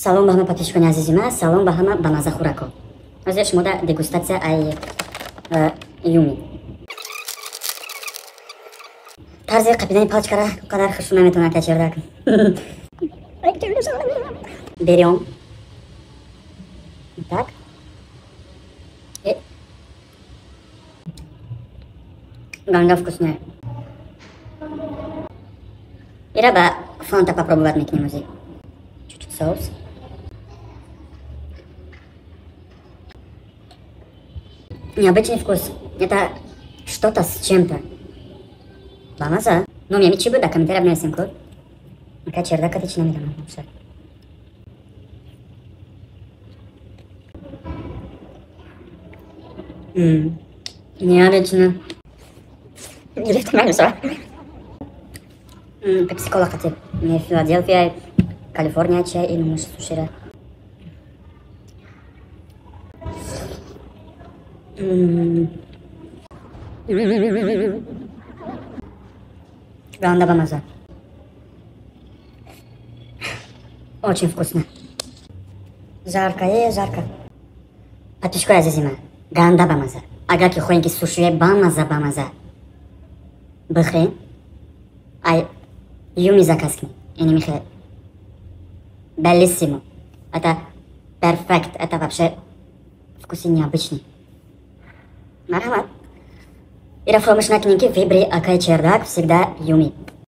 Салом ба ҳама подписчикони азизи ман, салом ба ҳама бамаза хӯрако. Ҳозир шумо да дегустатсия ай Юми. Тарзи қапидани палочкара қадар хушу наметавонад качердак. Берем. Так. И... Ганга вкусная. Ира ба фанта попробовать мекунем ози. Чуть-чуть соус. Необычный вкус. Это что-то с чем-то. Бамаза. Ну, мне чӣ буд, дар комментария бинависем ку. Ака чердака ти чӣ намедонам. Необычно. Гирифта намешава. Пепси-кола қати. Не Филаделфия, Калифорния чай и нумуш сушира. Ганда бамаза. Очень вкусно. Жарко, жарко. Подписчикои азизи ман, ганда бамаза. Агар ки хоҳем ки сушие бамаза бамаза бихӯрем, ай Юми заказ кунем. Ини михе беллиссимо. Это перфект, это вообще вкуси необычный. Марҳамат. Ира фаромӯш накунем, ки выбори акаи чердак всегда Юми.